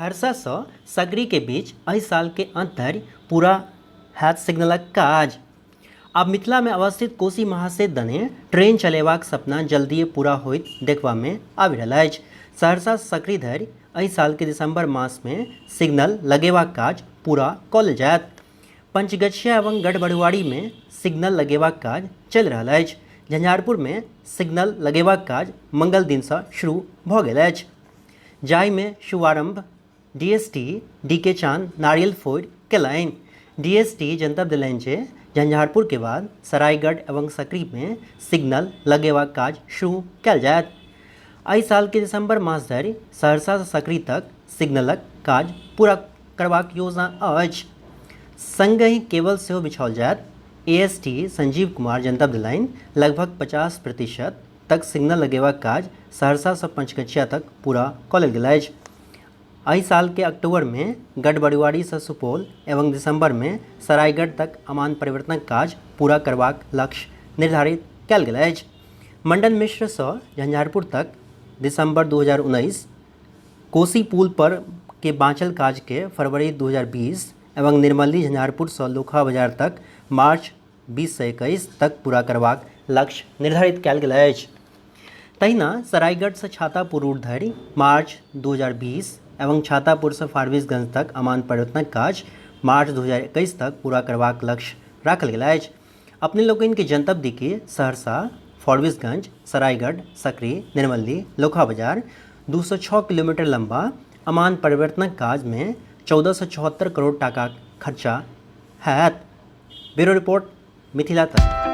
सहरसा सँ सकरी के बीच एहि साल के अंत धरि पूरा हैत सिग्नलक काज। आब मिथिला मे अवस्थित कोसी महासेत दने ट्रेन चलेबाक सपना जल्दिये पूरा होइत देखबा मे आबि रहल अछि। सहरसा सँ सकरी धरि एहि साल के दिसंबर मास मे सिग्नल लगेबाक काज पूरा क लेल जायत। पंचगछिया एवं गढ़बरुआरी मे सिग्नल लगेबाक काज चलि रहल अछि। झंझारपुर मे सिग्नल लगेबाक काज मंगल दिन सँ शुरू भ गेल अछि। जाहिमे शुभारंभ डीएसटी डीके चांद नारियल फोड़ि केलनि। डीएसटी जनतब देलनि जे झंझारपुर के बाद सरायगढ़ एवं सकरी मे सिग्नल लगेबाक काज शुरू कयल जायत। एहि साल के दिसंबर मास धरि सहरसा सँ सकरी तक सिग्नलक काज पूरा करबाक योजना अछि। संगहि केबल सेहो बिछाओल जायत। एएसटी संजीव कुमार जनतब देलनि लगभग 50% तक सिग्नल लगेबाक काज सहरसा सँ पंचगछिया तक पूरा कऽ लेल गेल अछि। एहि साल के अक्टूबर मे गढ़बरुआरी सँ सुपौल एवं दिसंबर मे सरायगढ़ तक अमान परिवर्तनक काज पूरा करबाक लक्ष्य निर्धारित कयल गेल अछि। मंडन मिश्र सँ झंझारपुर तक दिसंबर 2019, कोसी पुल पर के बाँचल काज के फरवरी 2020 एवं निर्मली झंझारपुर सँ लोकहा बाजार तक मार्च 2021 तक पूरा करबाक लक्ष्य निर्धारित कयल गेल अछि। तहिना सरायगढ़सँ छातापुर रूट धरि मार्च 2020 एवं छातापुरसँ फारबिसगंज तक अमान परिवर्तनक काज मार्च 2021 तक पूरा करबाक लक्ष्य राखल गेल अछि। अपने लोकनिके जनतब दी कि सहरसा, फारबिसगंज, सरायगढ़, सकरी, निर्मली, लोकहा बाजार 206 किलोमीटर लंबा अमान परिवर्तनक काजमे 1474 करोड़ टाकाक खर्चा हैत। ब्यूरो रिपोर्ट, मिथिला तक।